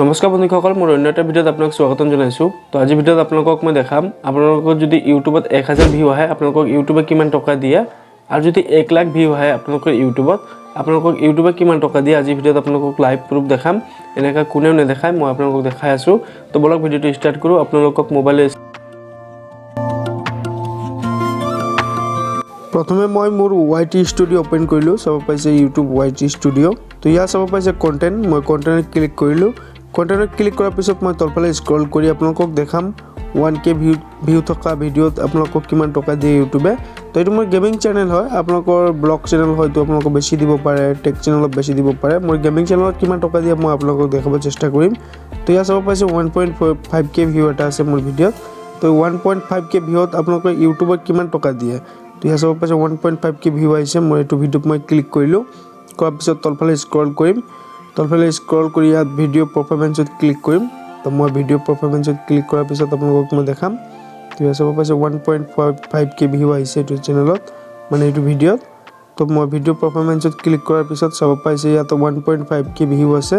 নমস্কাৰ বন্ধুসকল, মোৰ অন্য এটা ভিডিঅ'ত আপোনাক স্বাগতম জনাইছোঁ। তো আজি ভিডিঅ'ত আপোনালোকক মই দেখাম, আপোনালোকৰ যদি ইউটিউবত 1000 ভিউ আহে, আপোনালোকক ইউটিউবে কিমান টকা দিয়ে আৰু যদি 1 লাখ ভিউ আহে আপোনালোকৰ ইউটিউবত, আপোনালোকক ইউটিউবে কিমান টকা দিয়ে। আজি ভিডিঅ'ত আপোনালোকক লাইভ প্ৰুফ দেখাম। এনেকুৱা কোনেও নেদেখায়, মই আপোনালোকক দেখাই আছোঁ। তো ব'লক, ভিডিঅ'টো ষ্টাৰ্ট কৰোঁ। আপোনালোকক মোবাইলে প্ৰথমে মই মোৰ ৱাই টি ষ্টুডিঅ' অ'পেন কৰিলোঁ। চাব পাইছে, ইউটিউব ৱাই টি ষ্টুডিঅ'। তো ইয়াত চাব পাইছে কণ্টেণ্ট। মই কণ্টেণ্টত ক্লিক কৰিলোঁ। কণ্টেণ্টত ক্লিক কৰাৰ পিছত মই তলফালে স্ক্ৰল কৰি আপোনালোকক দেখাম 1K view থকা ভিডিঅ'ত আপোনালোকক কিমান টকা দিয়ে ইউটিউবে। তো এইটো মোৰ গেমিং চেনেল হয়। আপোনালোকৰ ব্লগ চেনেল হয়তো আপোনালোকক বেছি দিব পাৰে, টেক চেনেলত বেছি দিব পাৰে। মোৰ গেমিং চেনেলত কিমান টকা দিয়ে, মই আপোনালোকক দেখাব চেষ্টা কৰিম। তো ইয়াত চাব পাইছে, 1.5K view এটা আছে মোৰ ভিডিঅ'ত। তো 1.5K ভিউত আপোনালোকে ইউটিউবত কিমান টকা দিয়ে? তো ইয়াত চাব পাইছে, 1.5K view আহিছে মোৰ এইটো ভিডিঅ'ত। মই ক্লিক কৰিলোঁ। কৰাৰ পিছত তলফালে স্ক্ৰল কৰিম। তলফালে স্ক্ৰল কৰি ইয়াত ভিডিঅ' পাৰফৰ্মেঞ্চত ক্লিক কৰিম। তো মই ভিডিঅ' পাৰফৰ্মেঞ্চত ক্লিক কৰাৰ পিছত আপোনালোকক মই দেখাম। তো ইয়াত চাব পাইছে, 1.55K view আহিছে এইটো চেনেলত, মানে এইটো ভিডিঅ'ত। তো মই ভিডিঅ' পাৰফৰ্মেঞ্চত ক্লিক কৰাৰ পিছত চাব পাইছে, ইয়াত 1.5K view আছে।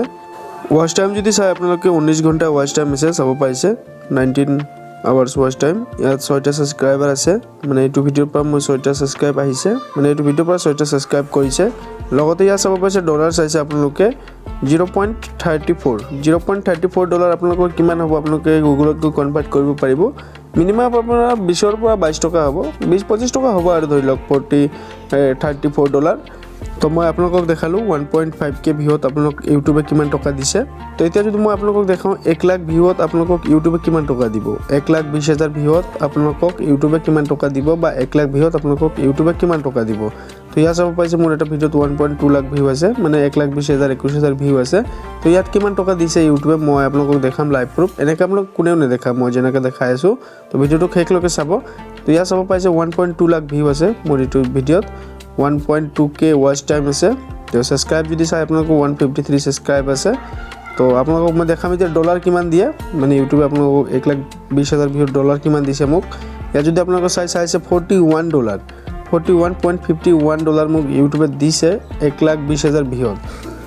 ৱাচ টাইম যদি চাই আপোনালোকে, 19 ঘণ্টা ৱাচ টাইম আছে। চাব পাইছে, 19 আৱাৰ্ছ ৱাচ টাইম। ইয়াত ছয়টা ছাবস্ক্ৰাইবাৰ আছে, মানে এইটো ভিডিঅ'ৰ পৰা মোৰ ছয়টা ছাবস্ক্ৰাইব আহিছে, মানে এইটো ভিডিঅ'ৰ পৰা ছয়টা ছাবস্ক্ৰাইব কৰিছে। লগতে ইয়াত চাব পাইছে, ডলাৰ চাইছে আপোনালোকে, 0.34, 0.34 dollar। আপোনালোকৰ কিমান হ'ব, আপোনালোকে গুগলত গৈ কনভাৰ্ট কৰিব পাৰিব। মিনিমাম আপোনাৰ 20ৰ পৰা 22 টকা হ'ব, 20-25 টকা হ'ব আৰু ধৰি লওক 40 34 ডলাৰ। তো মই আপোনালোকক দেখালোঁ 1.5K ভিউত আপোনালোক ইউটিউবে কিমান টকা দিছে। তো এতিয়া যদি মই আপোনালোকক দেখাওঁ, 1 লাখ ভিউত আপোনালোকক ইউটিউবে কিমান টকা দিব, 1,20,000 ভিউত আপোনালোকক ইউটিউবে কিমান টকা দিব বা 1 লাখ ভিউত আপোনালোকক ইউটিউবে কিমান টকা দিব। তো ইয়াত চাব পাইছে, মোৰ এটা ভিডিঅ'ত 1.2 লাখ ভিউ আছে, মানে 1,20,000, 21,000 ভিউ আছে। তো ইয়াত কিমান টকা দিছে ইউটিউবে, মই আপোনালোকক দেখাম লাইভ প্ৰুফ। এনেকৈ আপোনালোক কোনেও নেদেখায়, মই যেনেকৈ দেখাই আছোঁ। তো ভিডিঅ'টো শেষলৈকে চাব। তো ইয়াত চাব পাইছে, 1.2 লাখ ভিউ আছে মোৰ এইটো ভিডিঅ'ত, 1.2K watch time আছে। তো ছাবস্ক্ৰাইব যদি চাই আপোনালোকৰ, 153 ছাবস্ক্ৰাইব আছে। তো আপোনালোকক মই দেখাম এতিয়া ডলাৰ কিমান দিয়ে, মানে ইউটিউবে আপোনালোকক 1,20,000 ভিউত ডলাৰ কিমান দিছে মোক। ইয়াত যদি আপোনালোকে চাইছে, 41 dollar, 41.51 dollar মোক ইউটিউবে দিছে 1,20,000 ভিউত।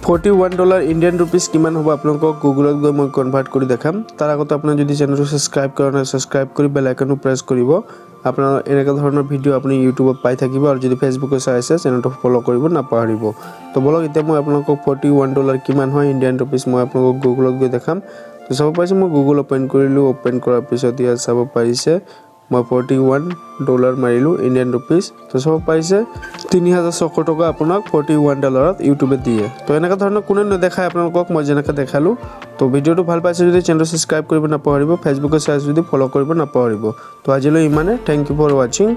41 ডলাৰ ইণ্ডিয়ান ৰুপিজ কিমান হ'ব, আপোনালোকক গুগলত গৈ মই কনভাৰ্ট কৰি দেখাম। তাৰ আগতে আপোনাৰ যদি চেনেলটো ছাবস্ক্ৰাইব কৰা নাই, ছাবস্ক্ৰাইব কৰি বেল আইকনো প্ৰেছ কৰিব। আপোনাৰ এনেকুৱা ধৰণৰ ভিডিঅ' আপুনি ইউটিউবত পাই থাকিব আৰু যদি ফেচবুকত চাই আছে, চেনেলটো ফ'ল' কৰিব নাপাহৰিব। তো ব'লক, এতিয়া মই আপোনালোকক 41 ডলাৰ কিমান হয় ইণ্ডিয়ান ৰুপিজ, মই আপোনালোকক গুগলত গৈ দেখাম। তো চাব পাৰিছে, মই গুগল অ'পেন কৰিলোঁ। অ'পেন কৰাৰ পিছত ইয়াত চাব পাৰিছে, মই 41 ডলাৰ মাৰিলোঁ ইণ্ডিয়ান ৰুপিজ। তো চাব পাৰিছে, 3600 টকা আপোনাক 41 ডলাৰত ইউটিউবে দিয়ে। তো এনেকুৱা ধৰণৰ কোনেও নেদেখায় আপোনালোকক, মই যেনেকৈ দেখালোঁ। তো ভিডিঅ'টো ভাল পাইছে যদি চেনেলটো ছাবস্ক্ৰাইব কৰিব নাপাহৰিব। ফেচবুকত চাইছে যদি ফ'ল' কৰিব নাপাহৰিব। তো আজিলৈ ইমানে। Thank you for watching.